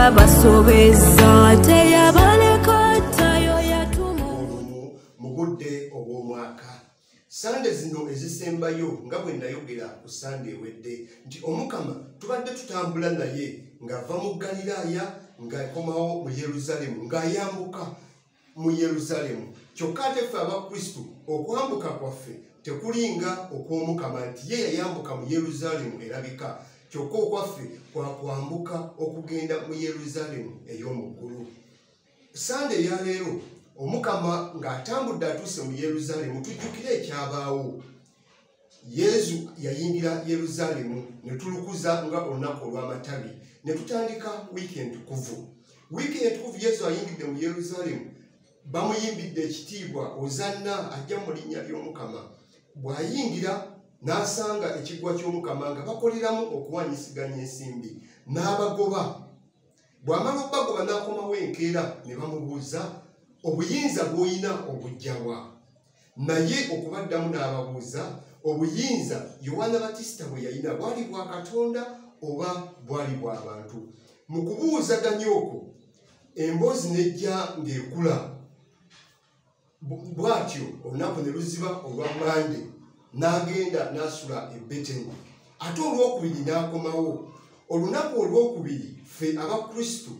Yabasobeza teyabaleka tayo yatumu mu budde obw'omwaka. Sande zino ezisembayo nga bwe nayogera ku Sande ewedde nti Omukama tubadde tutambula naye ng'ava mu Ggaliraaya ng'akomawo mu Yeruzaalemu, ng'ayambuka mu Yeruzaalemu. Kyokka ate ffe Abakristu okwambuka kwaffe tekulinga okw'Omukama nti ye yayambuka mu Yeruzaalemu erabika, kyokka okwaffe kwakwambuka okugenda mu Yeruzaalemu ey'omu ggulu. Sande eya leero Omukama ng'atambudde atuuse mu Yeruzaalemu, tujjukire ekyabaawo. Yezu yayingira Yeruzaalemu ne tulukuza nga olunaku olw'amatabi ne tutandika wiiki entukuvu. Wiiki entukuvu Yezu ayingidde mu Yeruzaalemu, bamuyimbidde ekitiibwa, Ozanna ajja mu linnya ly'Omukama. Bw'ayingira n'asanga ekiggwa ky'Omukama nga bakoleramu okuwanyisiganya ensimbi, n'abagoba. Bw'amala obbagoba n'akomawo enkeera ne bamubuuza, obuyinza bw'olina obujja wa? Naye okubaddamu n'ababuuza, obuyinza Yowaana Batisita bwe yalina bwali bwa Katonda oba bwali bwa bantu? Mu kubuuzaganya okwo emboozi n'ejja ng'ekula. Bw'atyo olunaku ne luziba olwa Mande, n'agenda n'asula e Beteni. Ate olwokubiri n'akomawo. Olunaku olwokubiri ffe Abakristu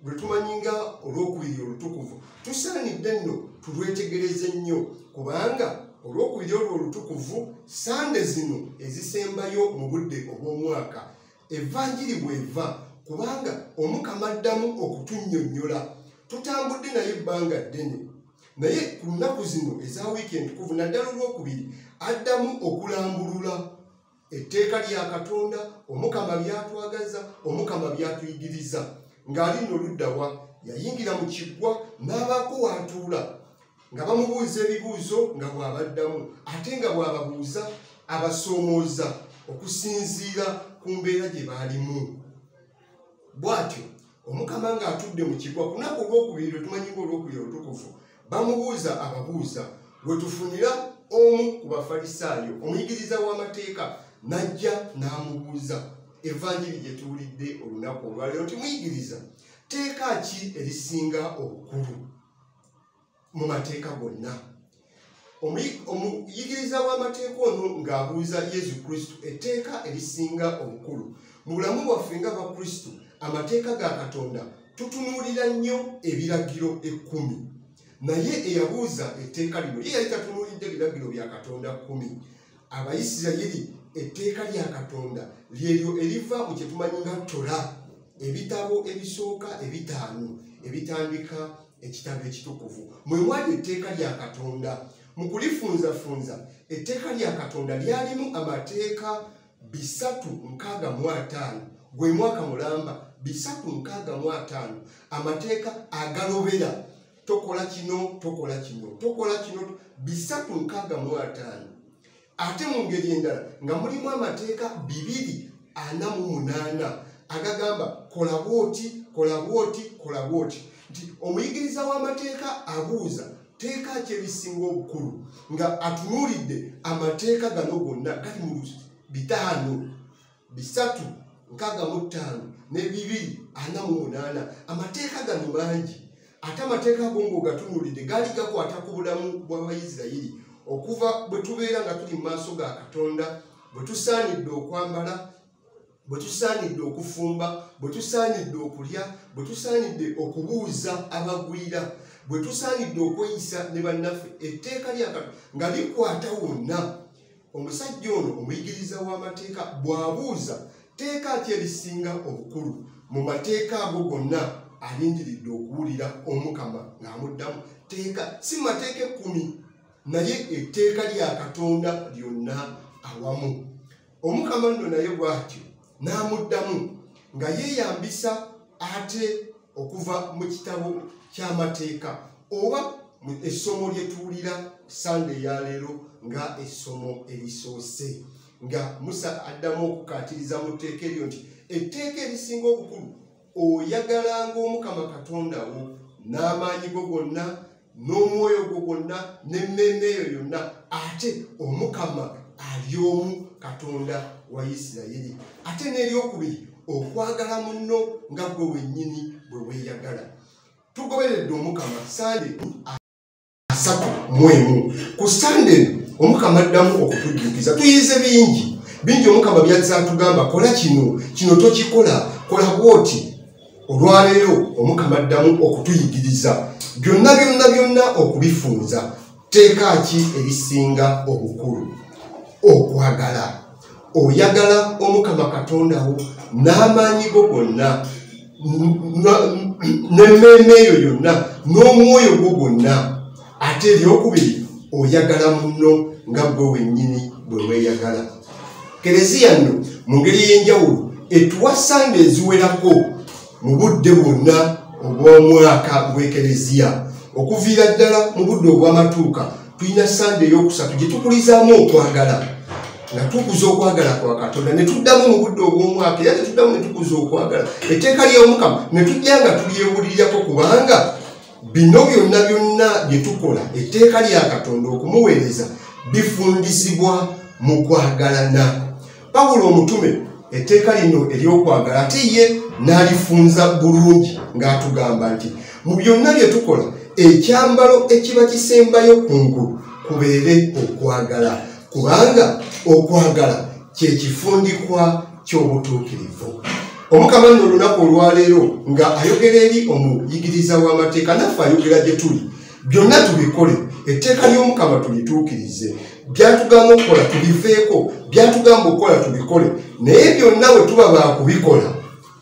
lwe tumanyi nga olwokubiri olutukuvu, tusaanidde nno tulwetegereze nnyo, kubanga olwokubiri olwo olutukuvu Sande zino ezisembayo mu budde obw'omwaka evanjiri bw'eva, kubanga Omukama addamu okutunnyonnyola. Tutambudde naye ebbanga ddene, naye ku nnaku zino eza wiiki entukuvu naddala olwokubiri addamu okulambulula etteeka lya Katonda, Omukama by'atwagaza, Omukama by'atuyigiriza. Ng'ali nno ludda wa? Yayingira mu kiggwa n'abaako w'atuula nga bamubuuza ebibuuzo nga bw'abaddamu, ate nga bw'ababuuza abasoomooza okusinziira ku mbeera gye baalimu. Bw'atyo Omukama ng'atudde mu kiggwa ku lunaku olwokubiri lwe tumanyi ng'olwokubiri olutukuvu, bamubuuza ababuuza we tufunira omu ku Bafalisaayo, omuyigiriza w'amateeka, n'ajja n'amubuuza evanjiri gye tuwulidde olunaku olwaleero nti, muyigiriza, tteeka ki erisinga obukulu mu mateeka gonna? Omuyigiriza w'amateeka ono ng'abuuza Yezu Kristu etteeka erisinga obukulu. Mu bulamu bwaffe ng'Abakristu, amateeka ga Katonda tutunuulira nnyo ebiragiro 10. Naye eyabuuza etteeka lino ye yali tatunuulidde ebiragiro bya Katonda 10. Abayisirayiri etteeka lya Katonda lyeryo eriva mu kye tumanyi nga Tora, ebitabo ebisooka 5 ebitandika ekitabo ekitukuvu. Mwe mwali etteeka lya Katonda. Mu kulifunzafunza etteeka lya Katonda lyalimu amateeka 365, gwe mwaka mulamba 365, amateeka agalobera tokola kino, tokola kino, tokola kino, 365. Ate mu ngeri endala nga mulimu amateeka 248 agagamba kola bw'oti, kola bw'oti, kola bw'oti. Nti omuyigiriza w'amateeka abuuza tteeka ki erisinga obukulu, nga atunuulidde amateeka gano gonna gali mu 5, 365 ne 248. Amateeka gano mangi, ate amateeka ago ng'ogatunuulidde gaali gakwata ku bulamu bw'Abayisirayiri okuva bwe tubeera nga tuli mu maaso ga Katonda, bwe tusaanidde okwambala, bwe tusaanidde okufumba, bwe tusaanidde okulya, bwe tusaanidde okubuuza abagwira, bwe tusaanidde okweyisa ne bannaffe. Etteeka lya Katonda nga likwata wonna. Omusajja ono omuyigiriza w'amateeka bw'abuuza tteeka ki erisinga obukulu mu mateeka ago gonna, alindiridde okuwulira Omukama ng'amuddamu tteeka, si mateeka 10, naye etteeka lya Katonda lyonna awamu. Omukama nno naye bw'atyo n'amuddamu nga yeeyambisa ate okuva mu kitabo ky'amateeka oba essomo lye tuwulira Sande eya leero nga essomo erisoose, nga Musa addamu okukaatiriza mu tteeka eryo nti etteeka erisinga obukulu oyagalanga Omukama Katonda wo n'amaanyi go gonna n'omwoyo gwo gwonna n'emmeeme eyo yonna, ate Omukama ali omu Katonda wa Isirayiri. Ate n'eryokubiri okwagala munno nga gwe wennyini bwe weeyagala. Tugoberedde Omukama Sande 31. Ku Sande eno Omukama addamu okutujjukiza. Tuyize bingi bingi Omukama byazze atugamba, kola kino, kino tokikola, kola bw'oti. Olwaleero Omukama addamu okutuyigiriza byonna byonna byonna okubifunza. Tteeka ki erisinga obukulu? Okwagala. Oyagala Omukama Katonda wo n'amaanyi go gonna, n'emmeeme eyo yonna, n'omwoyo gwo gwonna. Ate eryokubiri, oyagala munno nga gwe wennyini bwe weeyagala. Kereziya nno mu ngeri ey'enjawulo etuwa Sande eziwerako mu budde bwonna obw'omwaka gw'Ekereziya. Okuviira ddala mu budde obw'amatuuka tulina Sande ey'okusatu gye tukulizaamu okwagala, nga tukuza okwagala kwa Katonda, ne tuddamu mu budde obw'omwaka era ne tuddamu ne tukuza okwagala. Etteeka ly'Omukama ne tujja nga tulyewulirako, kubanga bino byonna byonna bye tukola, etteeka lya Katonda okumuweereza, bifundisibwa mu kwagalana. Pawulo omutume etteeka lino ery'okwagala ate ye n'alifunza bulungi ng'atugamba nti mu byonna bye tukola ekyambalo ekiba kisembayo kungulu kubeere okwagala, kubanga okwagala kye kifundikwa ky'obutuukirivu. Omukama nno olunaku olwaleero nga ayogera eri omuyigiriza w'amateeka, naffe ayogera gye tuli, byonna tubikole, etteeka ly'Omukama tulituukirize, byatugamba okukola tubiveeko, byatugamba okukola tubikole, naye byonna bwe tuba baakubikola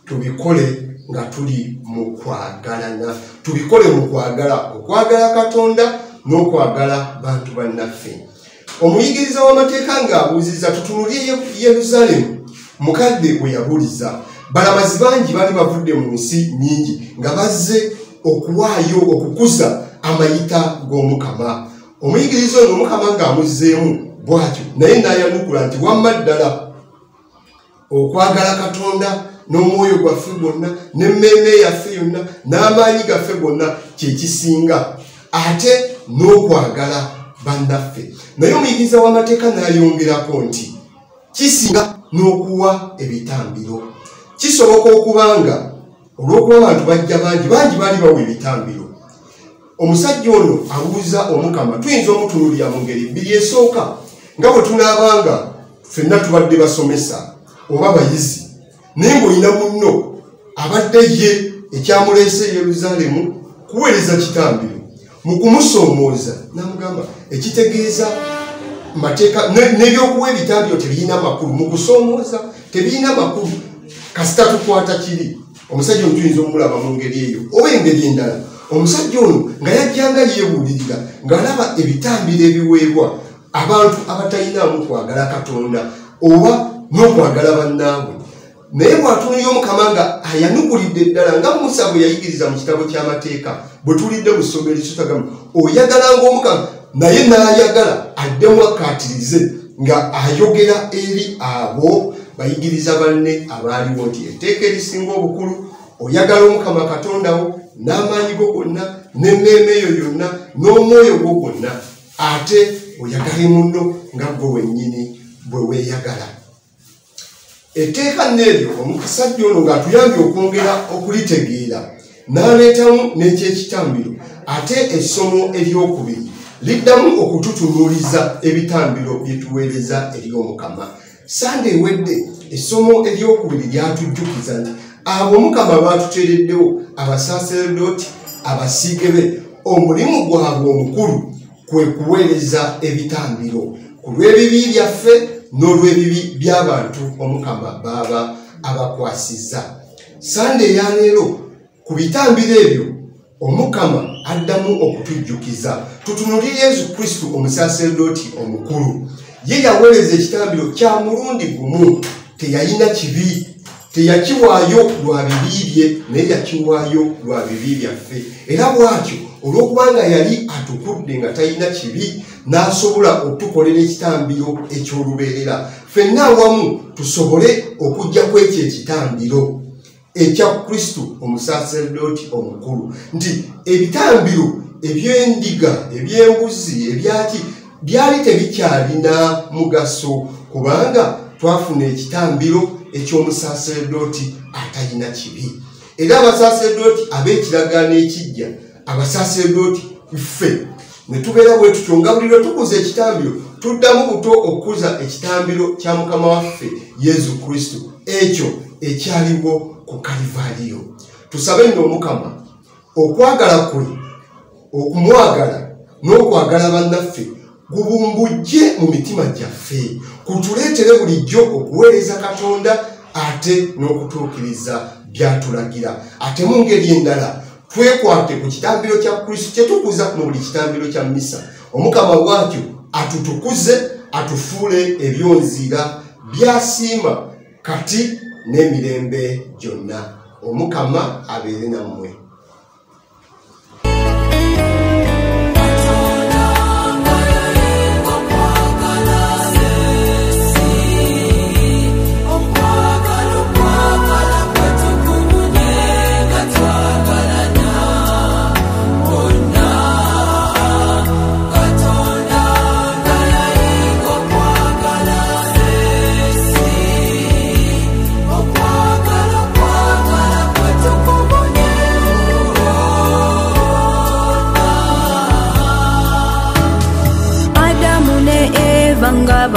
tubikole nga tuli mu kwagalana, tubikole mu kwagala, okwagala Katonda n'okwagala bantu bannaffe. Omuyigiriza w'amateeka ng'abuuzizza, tutunulye Yerusaalemu mukadde we yabuuliza. Balamazi bangi baali bavudde mu nsi nnyingi nga bazze okuwaayo okukuza amayita g'Omukama. Omuyigiriza ono Omukama ng'amuzzeemu bw'atyo, naye n'ayanukula nti wamma ddala okwagala Katonda n'omwoyo gwaffe gwonna n'emmeeme yaffe yonna n'amaanyi gaffe gonna kye kisinga, ate n'okwagala bannaffe. Naye omuyigiriza w'amateeka n'ayongerako nti kisinga n'okuwa ebitambiro. Kisoboka okubanga olw'okuba abantu bajja bangi bangi baali bawa ebitambiro. Omusajja ono abuuza Omukama, tuyinza omutunuulira mu ngeri bbiri. Esooka, nga bwe tunaabanga ffenna tubadde basomesa oba bayizi, naye ng'olina munno abadde ye ekyamuleese Yerusaalemu kuweereza kitambiro, mu kumusoomooza n'amugamba ekitegeeza mateeka n'ebyokuwa ebitambiro tebirina makulu, mu kusoomooza tebirina makulu, kasita tukwata kiri. Omusajja ono tuyinza omulaba mu ngeri eyo oba engeri endala. Omusajja ono nga yajjanga yeebuulirira ng'alaba ebitambiro ebiweebwa abantu abatalinamu kwagala Katonda oba n'okwagala bannaabwe, naye bw'atunuulira Omukama nga ayanukulidde ddala nga Musa bwe yayigiriza mu kitabo ky'amateeka bwe tulidde mu ssomero ekitagamu, oyagalanga Omukama, naye n'ayagala addemu akkaatirize nga ayogera eri abo bayigiriza banne abaaliwo nti etteeka erisinga obukulu, oyagala Omukama Katonda wo n'amaanyi go gonna n'emmeeme eyo yonna n'omwoyo gwo gwonna, ate oyagale munno nga gwe wennyini bwe weeyagala. Etteeka nneeryo omusajja ono ng'atuyambye okwongera okulitegeera n'aleetamu n'ekyekitambiro. Ate essomo eryokubiri liddamu okututunuuliza ebitambiro bye tuweereza eri Omukama. Sande ewedde essomo eryokubiri lyatujjukiza nti abo Omukama baatuteereddewo, abasaaseredooti abasiige be, omulimu gwabwe omukulu kwe kuweereza ebitambiro ku lw'ebibi byaffe n'olw'ebibi by'abantu Omukama baaba abakwasizza. Sande eyaleero ku bitambiro ebyo Omukama addamu okutujjukiza tutunuulire Yesu Kristo omusaaseredooti omukulu. Ye yaweereza ekitambiro kya mulundi gumu, teyalina kibi, teyakiwaayo lwa bibi bye, naye yakiwaayo lwa bibi byaffe. Era bw'atyo olw'okubanga yali atukudde nga talina kibi, n'asobola okutukolera ekitambiro eky'olubeerera, ffenna awamu tusobole okujja ku ekyo ekitambiro ekya Kristo omusaaseredooti omukulu. Nti ebitambiro eby'endiga, eby'embuzi, ebyaki byali tebikyalina mugaso, kubanga twafuna ekitambiro eky'omusaseredooti atalina kibi. Era abasaseredooti ab'ekiragaano ekijja, abasaseredooti ffe ne tubeera bwe tutyo nga buli lwe tukuza ekitambiro tuddamu buto okukuza ekitambiro kya Mukama waffe Yesu Kristo, ekyo ekyaliwo ku Kalivaaliyo. Tusabe nno Omukama okwagala kwe, okumwagala n'okwagala bannaffe gubumbujje mu mitima gyaffe, kutuleetere bulijjo okuweereza Katonda ate n'okutuukiriza by'atulagira. Ate mu ngeri endala twekwate ku kitambiro kya Kristo kye tukuza mu buli kitambiro kya misa. Omukama bw'atyo atutukuze, atufuule ebyonziira by'asiima kati n'emirembe gyonna. Omukama abeere nammwe. Adamu ne Eva nga